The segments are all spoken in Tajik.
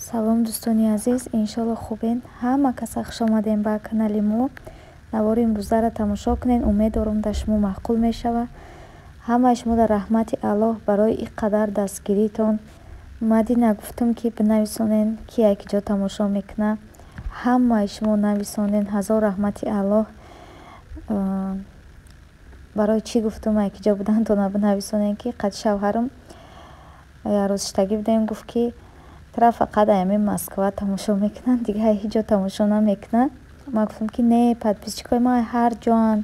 Салом, дӯстони азиз, иншолло хубен. Ҳама каса хуш омадем ба канали мо. Навори имрӯзаро тамошо кунед, умед дорам, дар шумо маъқул мешавад. Ҳамаи шумо дар раҳмати Аллоҳ барои ин қадар дастгиритон. Мадина гуфтам, ки бинависонен, ки якиҷо тамошо мекунад. Ҳамаи шумо нависонен, ҳазор раҳмати Аллоҳ. Барои чӣ гуфтам, якиҷо будантона бинависонен, ки қад шавҳарам як рӯз шитагӣ будем, гуфт, ки тра фақат аями Москва тамошо мекунанд, дигар ҳеҷ ҷо тамошо намекунанд. Ман гуфтам, ки не, подписчикои ман ҳар ҷоанд,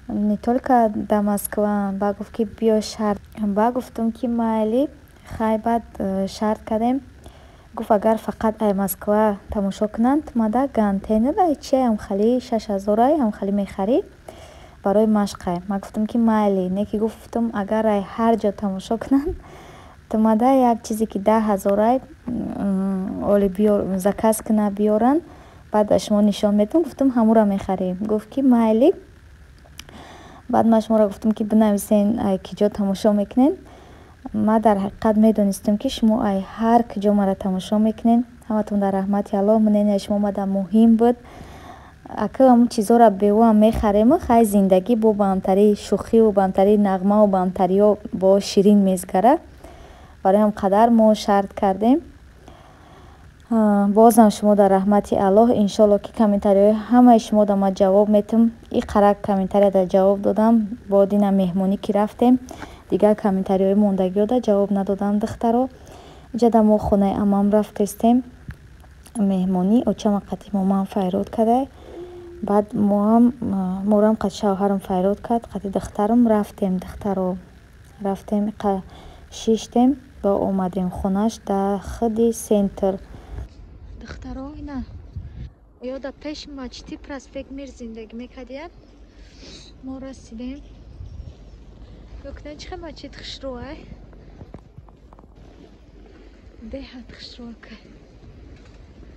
не только да Москва. Баъд гуфт, ки биё шарт. Баъд гуфтам, ки майли, хай. Баъд шарт кардем. Гуфт, агар фақат ай Москва тамошо кунанд, мада гантел ай чи ҳамхали 6000-ай ҳамхали мехарӣ, барои машқай. Ман гуфтам, ки майли, не ки гуфтам, агар ай ҳар ҷо тамошо кунанд, тумада як чизе, ки 10 000-ай, оли биёр, заказ куна, биёранд, баъд ба шумо нишон медиҳам. Гуфтам, ҳамура мехарем. Гуфт, ки майли. Баъд ман шуморо гуфтам, ки бинависен, ай ки ҷо тамошо мекунед. Ман дар ҳақиқат медонистам, ки шумо ай ҳар куҷо маро тамошо мекунед. Ҳаматон дар раҳмати Аллоҳ. Мнения шумо мада муҳим буд. Ака, ҳамун чизҳоро бевоам мехарему, хай, зиндагӣ бо баҳамтари шӯхиву баҳамтари нағмаву баҳамтариҳо бо ширин мезгара. Барои ҳам қадар мо шарт кардем. Бозам шумо дар раҳмати Аллоҳ. Иншолло, ки комментариҳои ҳамаи шумо да ман ҷавоб метам. И қарак комментарияда ҷавоб додам, бо дина меҳмонӣ ки рафтем, дигар комментариҳои мондагиҳода ҷавоб надодам, духтаро. Иҷада мо хонаи амам рафтестем меҳмонӣ. Очама қати момаам файрод кардай. Баъд моам, морам қати шавҳарам файрод кард, қати духтарам рафтем, духтаро. Рафтем, шиштем ва омадем хонаш дар худи центр. Духтаро, ина ё дар пеши мачти проспект Мир зиндагӣ мекардиянд. Мо расидем. Ёкна, чӣ хел мачид хушрӯай, беҳад хушрӯакай,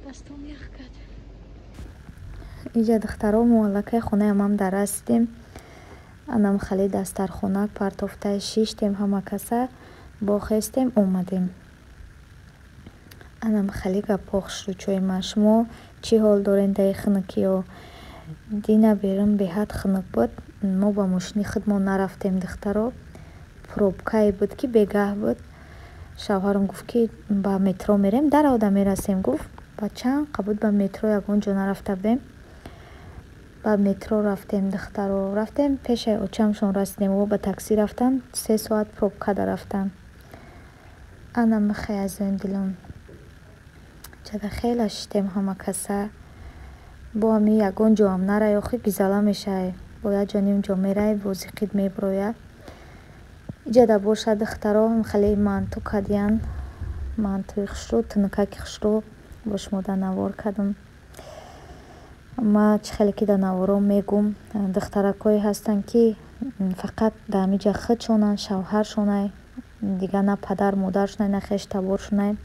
дастом ях кард. Иҷа, духтаро, мо аллакай хонаи амам дар расидем. Анам хали дастархона партофта, шиштем, ҳама каса бохестем, омадем. Анам хали гапҳо, хушрӯчои ман. Шумо чӣ ҳол дорен даи хунукиё? Дина берун беҳад хунук буд. Мо ба мошини худмон нарафтем, духтаро, пробкае буд, ки бегаҳ буд. Шавҳарам гуфт, ки ба метро мерем, даравда мерасем, гуфт. Ба чанд қабуд ба метро ягон ҷо нарафта будем. Ба метро рафтем, духтаро. Рафтем, пешаи очамшон расидем, о ба таксӣ рафтан, 3 соат пробкада рафтан. Ана михай, азизони дилон, чада хела шиштем ҳама каса. Бо ҳами ягон ҷоам нарай, охи гизала мешавай. Бо як ҷо ним ҷо мерай, бозиқид мебирояд. Иҷада бошад, духтаро, хеле манту кардиян, мантуи хушрӯ, тунукаки хушрӯ. Бо шумо дар навор кардам. Ма чӣ хеле ки дар наворо мегум, духтаракҳое ҳастанд, ки фақат дар ҳамиҷа худшонанд, шавҳаршонай, дигар на падар модаршонай, на хеш таборшонай.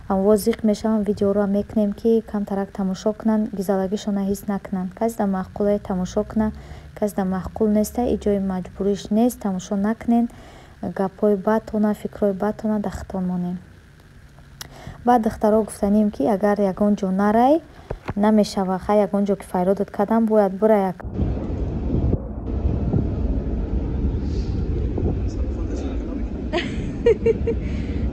Амво зиқ мешавам, видеоро мекунем, ки камтарак тамошо кунанд, гизалагишона ҳис накунанд. Касе дар маъқуле тамошо куна, касе дар маъқул неста, иҷои маҷбуриш нест, тамошо накунен. Гапҳои бадтона, фикрҳои бадтона дар худтон монед. Баъд, духтаро, гуфтанем, ки агар ягон ҷо нарай, намешава. Хай, ягон ҷо ки файродат кардам, бояд бирай.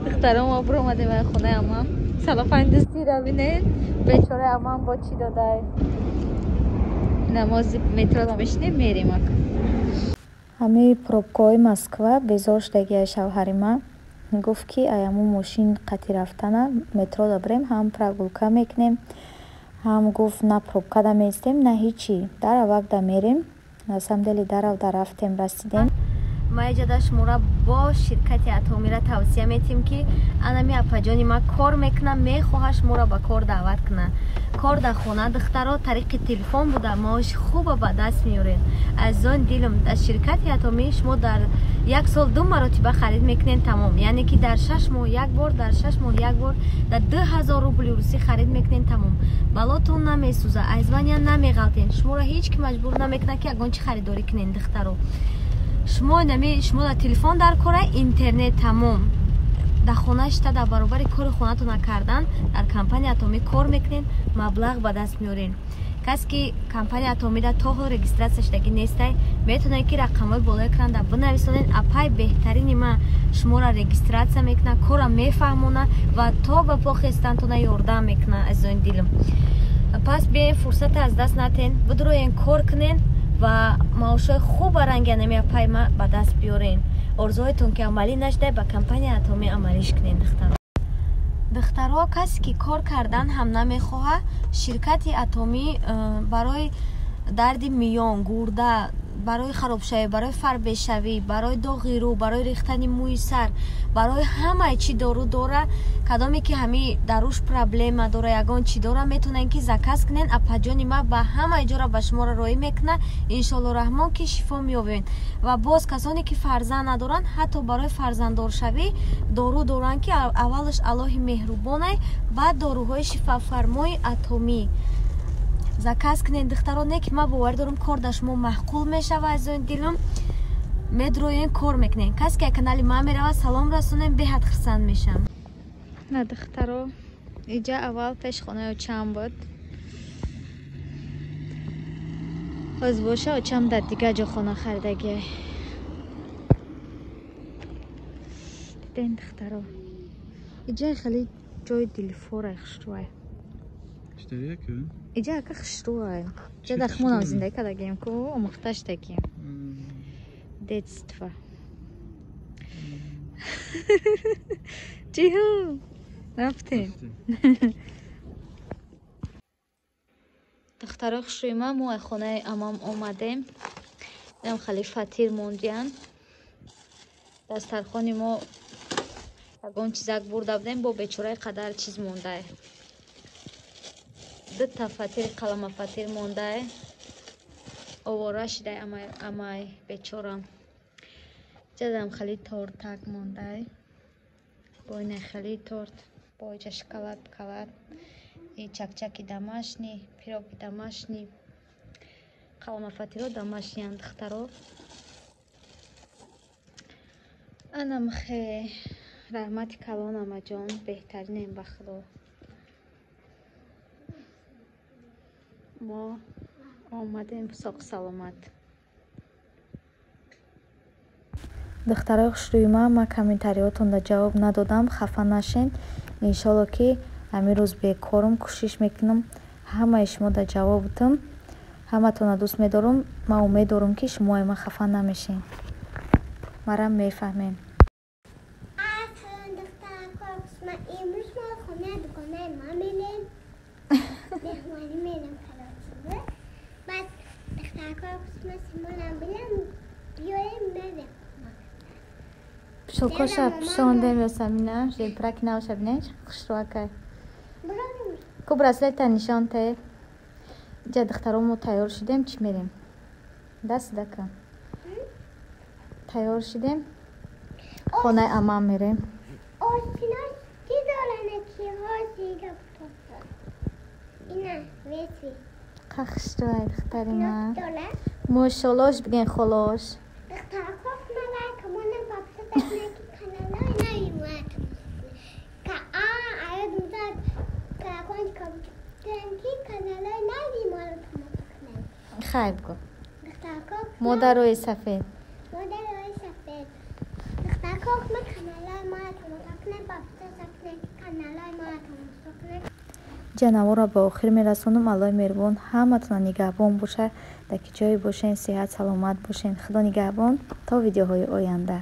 Духтаро, мо биромадем ай хонаи амам. Салофани дӯстиро бинед, бечораи амам бо чӣ додай. Намози метрода мешинем, мерем ак. Ҳамаи пробкаҳои Москва безор шудагиай шавҳари ман. Гуфт, ки ай ҳамун мошин қати рафтана метрода бирем, ҳам прогулка мекунем, ҳам, гуфт, на пробкада меистем, на ҳичи, даравакда мерем. На самом деле даравда рафтем, расидем. Ма иҷода шуморо бо ширкати Атомира тавсия метиҳем, ки анами апаҷони ма кор мекунам, мехоҳад шуморо ба кор даъват кунад. Кор дар хона, духтаро, тариқи телефон буда, маоши хуба ба даст меоред. Азизони дилам, аз ширкати Атомӣ шумо дар як сол ду маротиба харид мекунед, тамом. Яъне ки дар 6 моҳ як бор, дар 6 моҳ як бор дар 2000 рубли русӣ харид мекунед, тамом. Балотон намесӯза, аз звания намеғалтен, шуморо ҳеҷ ки маҷбур намекунад, ки ягон чӣ харидорӣ кунед. Духтаро, шумо нами шумо дар телефон дар кора, интернет, тамом. Дар хона шита, дар баробари кори хонатона кардан, дар компания Атомӣ кор мекунен, маблағ ба даст меорен. Кас ки компания Атомида то ҳол регистрация шудагӣ нестай, метавонед ки рақамҳои болои экран бинависонед. Апай беҳтарини ма шуморо регистрация мекунад, кора мефаҳмона ва то ба по хестантона ёрдам мекунад, азизони дилм. Пас биёен, фурсата аз даст натен, бидуроен, кор кунен ва маошҳои хуба ранги анами апай ма ба даст биёрен. Орзуҳоятон ки амалӣ нашуда, ба компания Атомӣ амалиш кунен, духтаро. Духтарҳо, касе ки кор кардан ҳам намехоҳад, ширкати Атомӣ барои дарди миён, гурда, барои харобшавӣ, барои фарбешавӣ, барои доғи рӯ, барои рехтани мӯи сар, барои ҳамаи чӣ дору дора. Кадоме ки ҳами дар рӯш проблема дора, ягон чӣ дора, метавонед ки заказ кунен. Апаҷони ма ба ҳамаи ҷора ба шуморо роҳӣ мекунад, иншоалло раҳмон ки шифо меёбед. Ва боз касоне ки фарзанд надоранд, ҳатто барои фарзанддоршавӣ дору доранд, ки аввалаш Аллоҳи меҳрубонай, баъд доруҳои шифофармои Атомӣ. Заказ кунед, духтаро. Не ки ман боварӣ дорам, кор дар шумо маъқул мешава, азизони дилам. Медроен, кор мекунед. Касе ки канали ман меравад, салом расонем, беҳад хурсанд мешам. На, духтаро, иҷа аввал пеш хонаи очам буд. Ҳоз боша очам дар дигар ҷо хона харидагиай. Диден, духтаро, иҷа хеле ҷои дилфорай, хушрӯай. Иҷа ака хушрӯай. Иҷа дар хумонам зиндагӣ кардагием ку, омӯхта шудагием. Детство. Чиху? Рафтем. Духтарои хушрӯи ман, мо аз хонаи амам омадем. Инам хеле фатир мондиян. Дастархони мо ягон чизак бурда будем, бо бечораи қадар чиз мондае. Дута фатири қалама фатир мондае. Овора шидай амай бечора. Ҷадам хеле тортак мондае. Бо ина хеле торт, бо иҷа шоколад пикалад, и чакчаки домашний, пироги домашний, қалама фатиро домашниян, духтаро. Анам хе раҳмати калон, амаҷон, беҳтаринем ба Худо. Мо омадем соқ саломат. Духтарои хушрӯи ман, ман комментариҳотонда ҷавоб надодам, хафа нашен. Иншолло ки ҳамин рӯз бекорум, кӯшиш мекунам ҳамаи шумода ҷавоб дам. Ҳаматонро дӯст медорам. Ман умед дорам, ки шумо аз ман хафа намешен, мара мефаҳмем. Имрӯз мо хонаи дугонаи ман мерем, меҳмонӣ мерем, короче. Баъд духтаракҳои хушма Симонам билам биёем, мерем. Пушокоша пушондем, Ёсамина, жемпраки навша бинен, хушрӯакай. Ку браслета нишон те. Иҷа, духтаро, мо тайёр шудем, чӣ мерем? Даст дака. Тайёр шудем. Хонаи амам мерем. Осинаш чӣ доране ки ҳозира ина веси. Қа хушрӯай, духтари ман. Мошолош биген, холош. Духтаракҳо лайкамона подписаться ки каналҳои нави мо ка а аёд музад колокольчик ки каналҳои нави моро тамошо кунед. Хай бигӯ. Духтаракҳо Модарои сафед. Модарои сафед. Духтаракҳо каналҳои моро тамошо кунед, подписаться кунед каналҳои моро тамошо кунед. Ҷанаворро ба охир мерасонам. Аллоҳи меҳрубон ҳаматона нигаҳбон бошад. Дар ки ҷое бошен, сиҳат саломат бошен. Худо нигаҳбон, то видеоҳои оянда.